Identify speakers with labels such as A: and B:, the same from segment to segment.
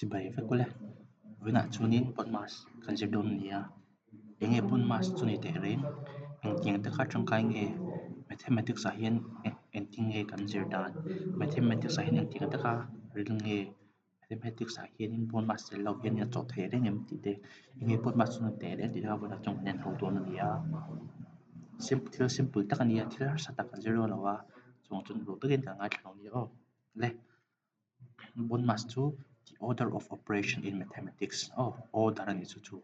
A: Chibai vek ule. Vawiinah chuanin BODMAS kan zir dawn a ni a, eng nge BODMAS chu ni teh reng? Engtiang taka tangkai nge Mathematics ah hian engtin nge kan zir dan? Mathematics ah hian engtiang taka ril nge? Mathematics ah hianin BODMAS tel lo hian a chawh thei reng em tih te, eng nge BODMAS chu ni teh reng tih te kha vawiinah chuan kan en ho dawn a ni a. Thil simple tak a ni a, thil harsa tak kan zir dawn lo a, chuvang chuan uluk takin kan ngaithla lo nia aw. Le. BODMAS chu the order of operation in mathematics aw order a nih chu chu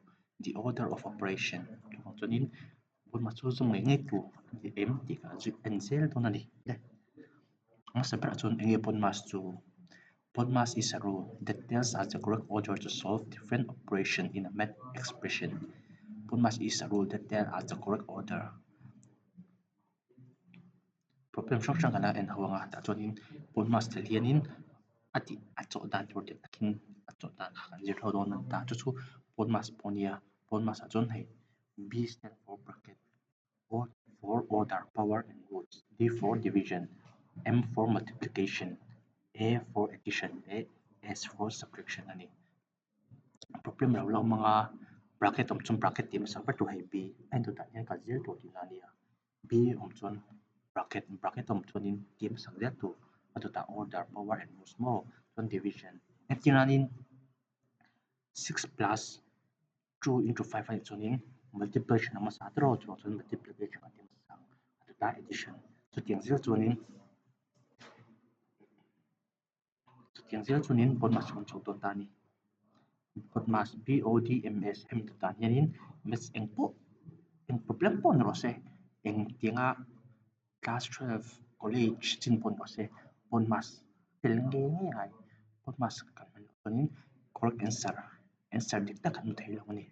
A: the order of operation chuvang chuanin BODMAS chu zawm ngei ngei tur a ni em tih kha en zel dawn a ni. Le hmasa berah chuan eng nge BODMAS chu? BODMAS is a rule that tells us the correct order to solve different operation in a math expression. BODMAS is a rule that tells us the correct order. Problem hrang hrang kan la en ho ang a tah chuanin BODMAS tel hianin a tih a chawh dan tur dik takin a chawh dan kha kan zir ho dawn a ni ta chu chu BODMAS pawh a nia BODMAS ah chuan hei B stand for bracket O for order power and roots D for division M for multiplication A for addition leh S for subtraction a ni. Problem lo la awm ang a bracket awm chuan bracket tih hmasa ber tur hei B a intu tah hian kal zel tur tihna a nia. B awm chuan bracket bracket awm chuanin tih hmasak zel tur a chutah order power and roots maw chuan division entir nanin six plus two into five a nih chuanin multiplication a hmasa tawh chuvang chuan multiplication a ti hmasa ang a chutah addition chutiang zel chuanin chutiang zel chuanin BODMAS chu kan chho dawn ta a ni. BODMAS B-O-D-M-S hemi tu tan hianin maths eng pawh eng problem pawh ni rawh se engtianga class 12 college chin pawh ni rawh se BODMAS tel ngei ngei ngai BODMAS kan hman loh chuanin correct answer answer dik tak kan hmu thei lo a ni.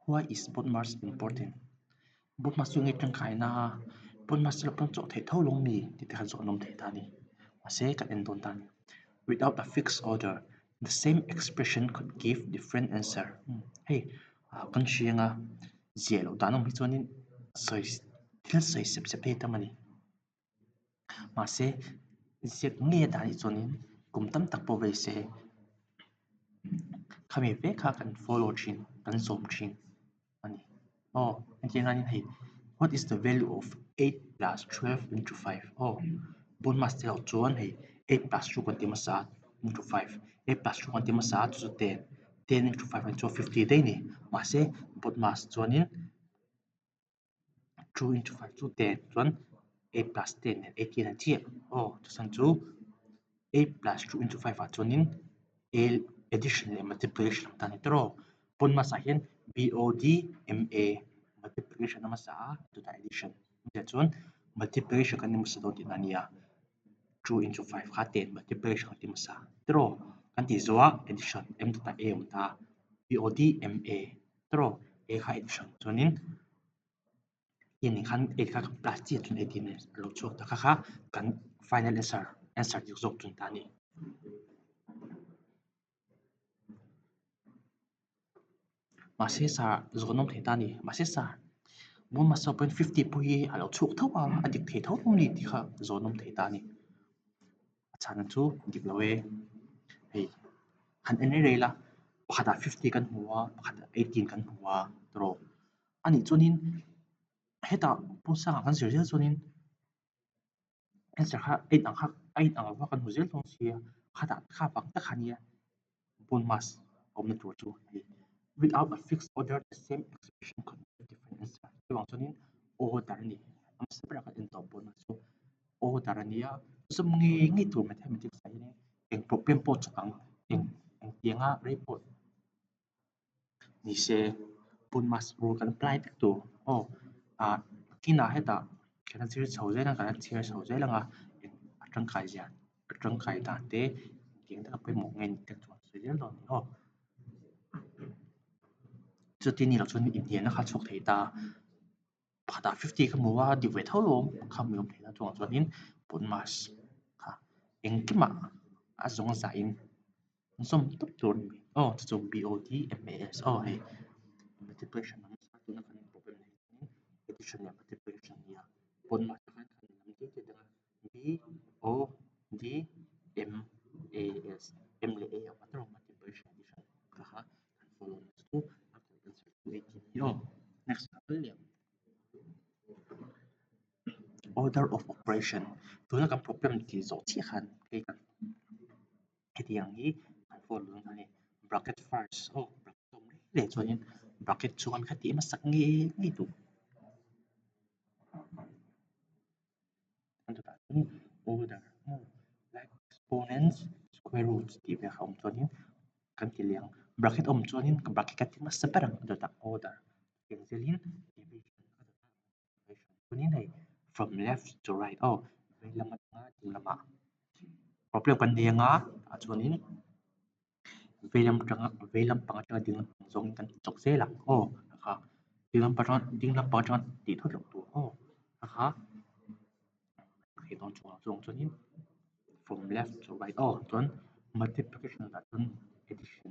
A: Why is BODMAS important? BODMAS chu nge tangkaina a, BODMAS chu pawn chawh theih tho lo mi tih te kha zawh an awm thei ta a ni. Mahse kan en dawn ta a ni. Without a fixed order, the same expression could give different answer. Hei kan hriang a, ziah loh dan awm hi chuanin sawi thil sawi sep sep hi a tam a ni. Mahse ziak ngei a dah anih chuanin kum tam tak pawh vei se khami vek kha kan follow thin kan zawm thin a ni. Aw entir nan hei what is the value of eight plus 12 into 5 aw BODMAS te ho chuan hei eight plus two kan ti hmasa a into 5 eight plus two kan ti hmasa a chu chu ten ten into 5 ang chuan 50 daih a ni. Mahse BODMAS chuanin 2 into 5 chu 10 chuan 8 plus 10 nen 18 a chiah aw chuchhan chu 8 plus 2 into 5 ah chuanin a addition leh multiplication awm ta a ni tawrh aw BODMAS ah hian B O D M A multiplication a hmasa a chutah addition chutah chuan multiplication kan ni hmasa dawn tihna a nia 2 into 5 kha 10 multiplication kan ti hmasa tawrh aw kan tih zawhah addition m chutah a awm ta B O D M A tawrh aw a kha addition chuanin Hemi khan eight kha plus chiah chuan 18 a lo chhuak ta kha kha kan final answer answer dik zawk chu ta a ni. Mahse sir zawn awm thei ta a ni. Mahse sir BODMAS 0.50 pawh hi a lo chhuak tho a, a dik thei tho a ni tih kha zawn awm thei ta a ni. A chhana chu dik lo e. Hei han en rei rei la pakhatah 50 kan hmu a, pakhatah 18 kan hmu a tawrh. A nih chuanin hetah pawisa kan zir zel chuanin answer kha a inang kha a inang lo va kan hmu zel dawn sia khatah kha vang tak kha nia BODMAS awmna tur chu hei without a fixed order the same expression could give different answer chuvang chuanin order a ni a hmasa berah kan en tawh BODMAS chu order a nia zawm ngei ngei tur mathematics ah hianin eng problem pawh chawk ang eng engtianga rei pawh. Ni se BODMAS rule kan apply vek tur aw ah kinah hetah kan la zir chho zel ang kan la chhiar chho zel ang a a tangkai zia a tangkai dan te engtiang taka pawimawh nge ni te chu an sawi zel dawn a ni aw. Chuti ni loh chuan inhnialna kha a chhuak thei ta pakhatah 50 ka hmu a dik ve tho lo kha hmu awm thei ta chungah chuanin BODMAS kha engkimah a zawng zahin. Zawm tawp tur a ni aw chu chu B O D M A S aw hei multiplication ang a tuna kan problem nei hi addition leh multiplication a nia BODMAS ah khan kan lam tir tir deuh a B O D M A S M leh A a awm a tawrh multiplication addition kha kha kan follow na chu a correct answer chu 18 hi aw. Next ah kal leh ang. Order of operation tuna kan problem tih zawh chiah khan hei kan hetiang hi kan follow dawn a ni. Bracket first aw bracket awm reng leh chuanin bracket chhunga mi kha tih hmasak ngei ngei tur. Chutah chuan order maw like exponents square roots tih vel kha a awm chuanin kan ti leh ang. Bracket awm chuanin bracket ka ti hmasa ber ang chutah order eng zelin division a dawtah multiplication chuanin hei from left to right aw vei lam atanga ding lamah problem kan nei anga tah chuanin vei lam atanga vei lampang atanga ding lampang zawngin kan chawk zel ang aw a kha ding lampang atanga ding lampang atanga tih thawt loh tur aw a kha theih dawn chuang lo chuang chuanin from left to right aw chuan multiplication ah chuan addition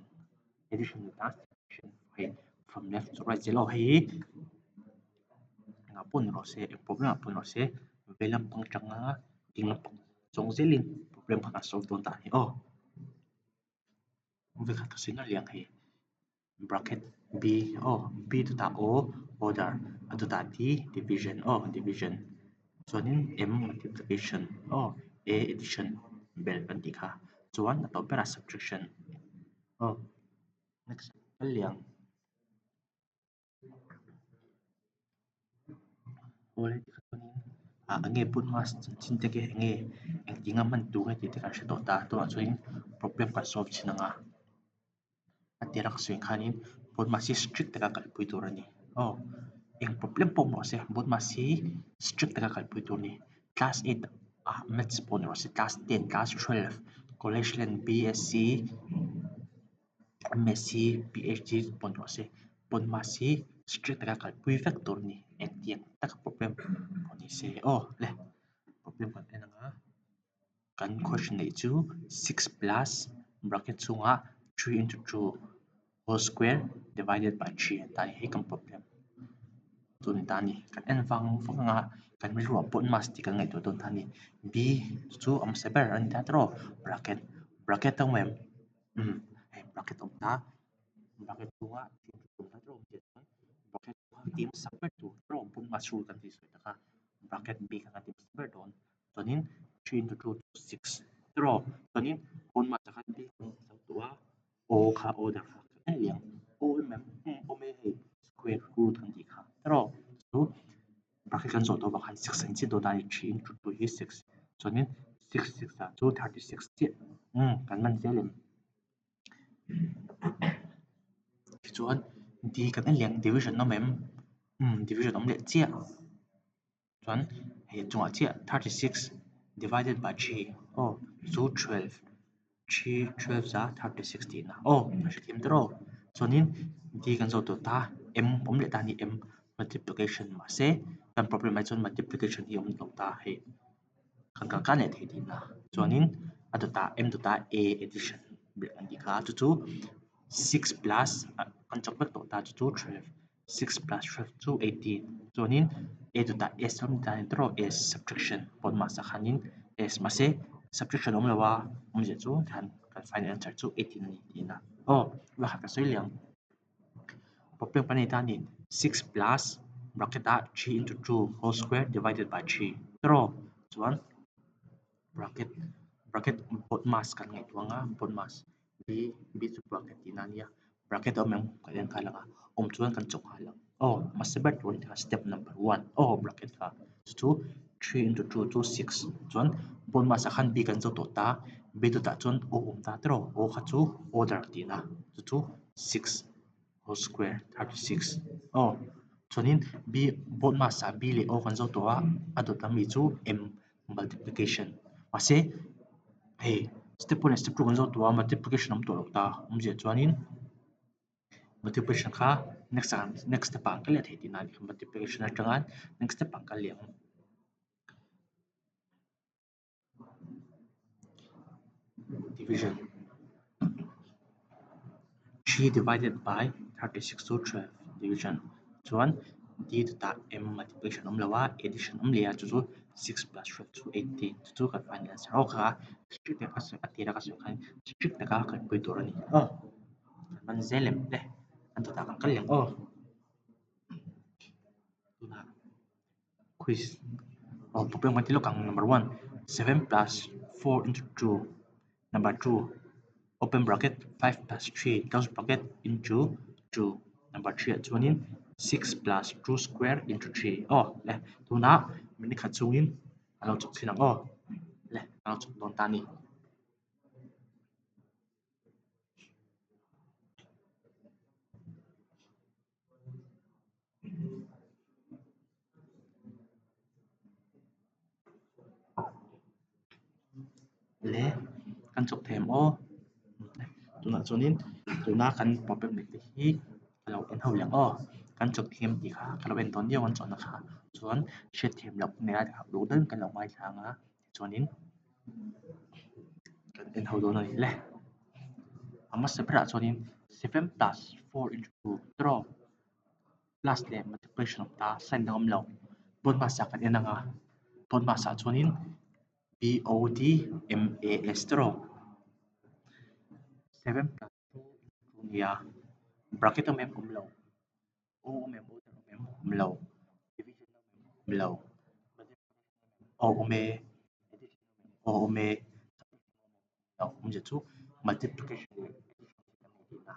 A: addition ah subtraction hei from left to right zel aw hei hi engah pawh ni rawh se eng problem ah pawh ni rawh se vei lampang atanga ding lampang Zawng zelin problem kha kan solve dawn ta a ni aw. Vekhat ka sawi nalh liang hei bracket B aw B dawtah O order a dawtah D division aw division chuanin M multiplication aw A addition bel kan tih kha chuan a tawp berah subtraction aw next kal liang. Ah eng nge BODMAS chanchin te khi eng nge engtin a hman tur nge tih te kan hre tawh ta tunah chuanin problem kan solve thin ang a a tir a ka sawi khanin BODMAS hi strict taka kalpui tur a ni aw eng problem pawh awm rawh se BODMAS hi strict taka kalpui tur a ni class eight ah maths pawh ni rawh se class ten class 12 college len B_S_C M_S_C P_H_D pawh ni rawh se BODMAS hi strict taka kalpui vek tur a ni engtiang taka problem pawh ni se aw le problem kan en ang a kan question neih chu 6 plus bracket chhungah 3 into 2 whole square divided by 3 an ta a ni hei kan problem chu a ni ta a ni kan en vang vang ang a kan rilruah BODMAS tih kan ngaihtuah dawn ta a ni B chu a hmasa ber a ni ta tawrh bracket bracket a awm em umm hei bracket awm ta bracket chhunga thil awm ta tawrh awmzia chuan bracket chhunga tih hmasa ber tur tawrh BODMAS rule kan tih sawi tak a bracket B kha kan ti hmasa ber dawn chuanin 3 into 2 chu 6 tawrh chuanin BODMAS ah khan B kan zo tawh a O kha order kha kan en leh ang O em em umm awm e hei square root kan tih kha tawrh chu bracket kan zawh tawh avang khan 6 an chiah dawn a ni 3 into 2 hi 6 chuanin 6 6 ah chu 36 chiah umm kan man zel em tichuan D kan en leh ang division awm em umm division awm leh chiah chuan hei chungah chiah 36 divided by 3 aw chu 12 3 12 za 36 tihna aw a hrethiam tawrh aw chuanin D kan zawh tawh ta M awm leh ta a ni M multiplication mahse kan problem ah chuan multiplication hi a awm tawh ta hei kan kal kan leh thei tihna chuanin a dawtah M dawtah A addition ber kan tih kha chu chu 6 plus kan chawk vek tawh ta chu chu 12 6 plus 12 chu 18 chuanin A dawtah S awm ta a ni tawrh S subtraction BODMAS ah khanin S mahse subtraction awm lo a awmzia chu tikhan kan final answer chu 18 a ni tihna aw bakah ka sawi leh ang problem kan nei ta a ni 6 plus bracket ah 3 into 2 whole square divided by 3 tawrh chuan bracket bracket BODMAS kan ngaihtuah ang a BODMAS B B chu bracket tihna a nia bracket a awm em kan en nghal ang a awm chuan kan chawk nghal ang aw hmasa ber tur kha step number 1 aw bracket kha chu chu 3 into 2 chu 6 chuan BODMAS ah khan B kan zo tawh ta B dawtah chuan O awm ta tawrh O kha chu order tihna chu chu 6 whole square 36 aw chuanin B BODMAS ah B leh O kan zo tawh a a dawt ami chu M multiplication mahse hei step 1 leh step 2 kan zo tawh a multiplication awm tawh lo ta awmzia chuanin multiplication kha next ah next step ah an kal leh thei tihna a ni multiplication atanga next step ah an kal leh ang. Division 3 divided by 36 to 12 division chuan D chutah M multiplication awm lo a, addition awm leh a, chu chu 6 plus 12 chu 18 chu chu kan final answer aw kha strict taka sawi a tira ka sawi khan strict taka kalpui tur a ni aw. Kan man zel em le an chutah kan kal leh aw. Tunah quiz aw problem kan ti lawk ang number 1 7 plus 4 into 2 number 2 open bracket 5 plus 3 close bracket into 2 number 3 ah chuanin 6 plus 2 square into 3 aw le tunah minute khat chungin a lo chawk thin ang aw le a lo chawk dawn ta a ni. Le kan chawk thei ang aw tunah chuanin tuna kan problem neih te hi ka lo en ho leh ang aw kan chawk thiam tih kha ka lo en dawn viau ang chawhna kha chuan hriatthiam loh nia duh deuhin kan lo ngaithla ang a tichuanin kan en ho dawn a ni le a hmasa berah chuanin 7 plus 4 into 2 tawh plus leh multiplication awm ta sign dang awm lo BODMAS ah kan en ang a BODMAS ah chuanin B O D M A S tawh 7 plus 2 into 2 nia bracket awm em awm lo O awm em O awm em awm lo division awm em awm lo aw awm e addition awm em aw awm e awmzia chu multiplication leh addition kan nei tihna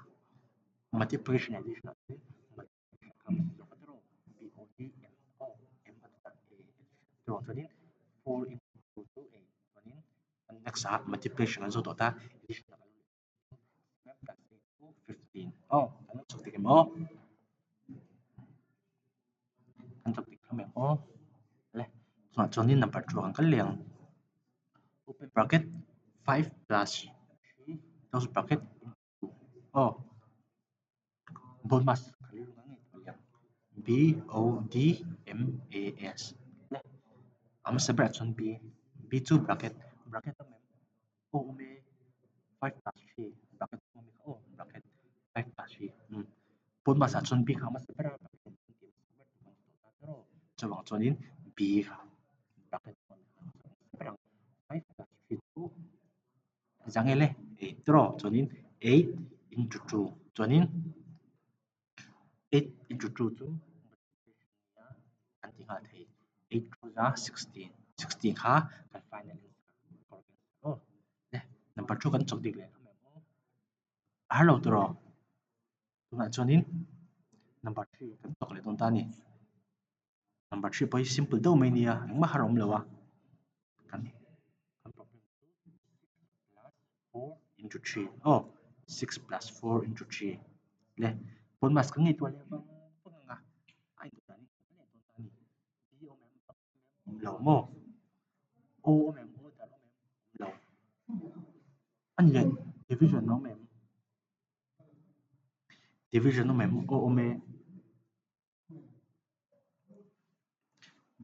A: multiplication leh addition ah chuan B O D M O M a chutah A addition chuvang chuanin 4 into 2 chu 8 chuanin next ah multiplication kan zawh tawh ta addition ah kan 7 plus 8 chu 15 aw kan lo chhuk dik em aw kan chhuk dik hlawm em aw le chungah chuanin number 2 kan kal leh ang open bracket 5 plus 3 close bracket into 2 aw BODMAS kan rilru ngang ngei tawh ang B O D M A S le a hmasa berah chuan B B chu bracket bracket awm em aw awm e 5 plus 3 bracket awm e aw bracket 5 plus 3 BODMAS ah chuan B kha a hmasa ber a bracket awm tih hmasa ber tur kan ti tawh ta tawh chuvang chuanin B kha bracket awm hmasa ber ang 5 plus 3 chu zangel e 8 tawh chuanin 8 into 2 chuanin 8 into 2 chu kan ti nghal thei 8 two za 16 16 kha kan final answer aw le number 2 kan chawk dik leh hlawm em aw a har lo tawh tunah chuanin number 3 kan chawk leh dawn ta a ni number 3 pawh hi simple deuh mai nia engmah har a awm lo a kan kan problem chu 6 plus 4 into 3 aw 6 plus 4 into 3 le BODMAS kan ngaihtuah leh vang vang ang a a intu dan hi kan leh dawn ta a ni B awm em awm lo maw O awm em O dar awm em awm lo a ni leh division awm em division awm em aw awm e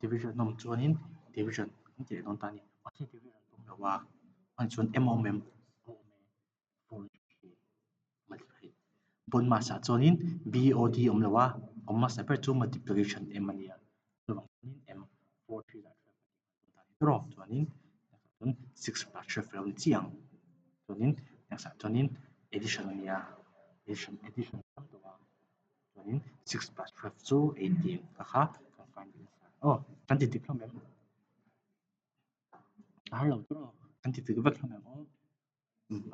A: division awm chuanin division kan tih leh dawn ta a ni mahse division awm lo a ani chuan M awm em aw awm e 4 into 3 multiply BODMAS ah chuanin B O D awm lo a awm hmasa ber chu multiplication M a nia chuvang chuanin M 4 3 lah 12 tawh chuanin 6 plus 12 lo ni chiah ang chuanin next ah chuanin addition a nia addition addition tam tawh a chuanin 6 plus 12 chu 18 kha kha kan find answer aw kan ti dik hlawm em a har lo tawh kan ti dik vek hlawm em aw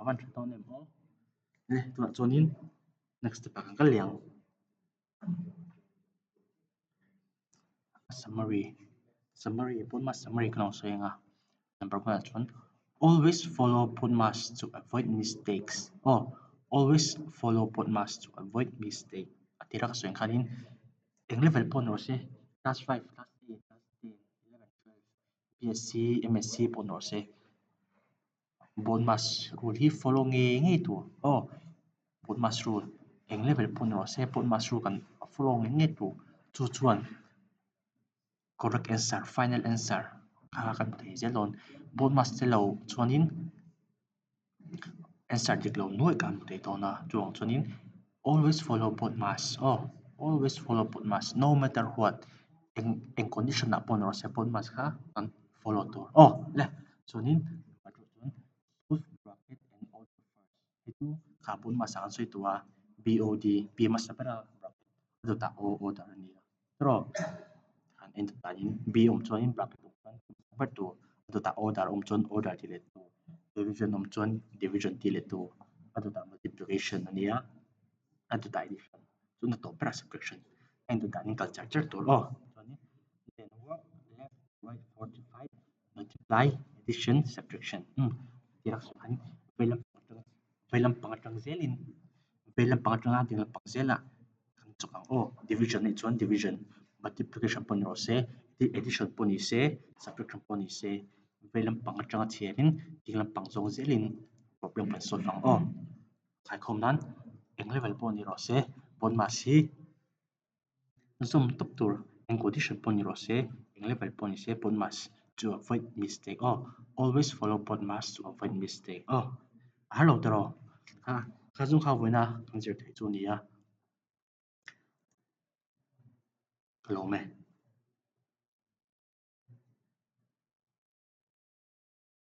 A: a van tha dawn em aw le tunah chuanin next step ah kan kal leh ang. Summary summary BODMAS summary kan lo sawi ang a number 1 ah chuan always follow BODMAS to avoid mistakes aw always follow BODMAS to avoid mistake a tira ka sawi ang khanin eng level pawh ni rawh se class 5 class 8 class 10 11 12 BSc MSc pawh ni rawh se BODMAS rule hi follow ngei ngei tur aw BODMAS rule eng level pawh ni rawh se BODMAS rule kan follow ngei ngei tur chu chuan correct answer final answer kha kan hmu thei zel dawn BODMAS te lo chuanin answer dik lo nuaih kan hmu thei dawn a chuvang chuanin always follow BODMAS aw. Always follow BODMAS no matter what eng eng condition ah pawh ni rawh se BODMAS kha kan follow tur aw le chuanin chuan solve bracket and order first hei chu kha BODMAS ah kan sawi tawh a BOD B hmasa bera bracket a dawtah O order a ni a tiraw han en danin B awm chuanin bracket awm chuan hmasa ber tur a dawtah order awm chuan order tih leh tur division awm chuan division tih leh tur a dawtah multiplication a nia. A dawtah addition chu na tawp berah subtraction a in dawtah in kal char char tur aw chuanin then work left right 45 multiply addition subtraction umm tirah chuan vei lampang atang vei lampang atang zelin vei lampang atanga ding lampang zelah kan chawk ang aw division anih chuan division multiplication pawh ni rawh se addition pawh ni se subtraction pawh ni se vei lampang atanga chhiarin ding lampang zawng zelin problem kan solve ang aw. Thlaikhawm nan eng level pawh ni rawh se, BODMAS hi zawm tawp tur eng condition pawh ni rawh se, eng level pawh ni se BODMAS to avoid mistake aw, always follow BODMAS to avoid mistake aw, a har lo tawh a, kha zawng kha vawiina kan zir theih chu a ni a, ka lawm e.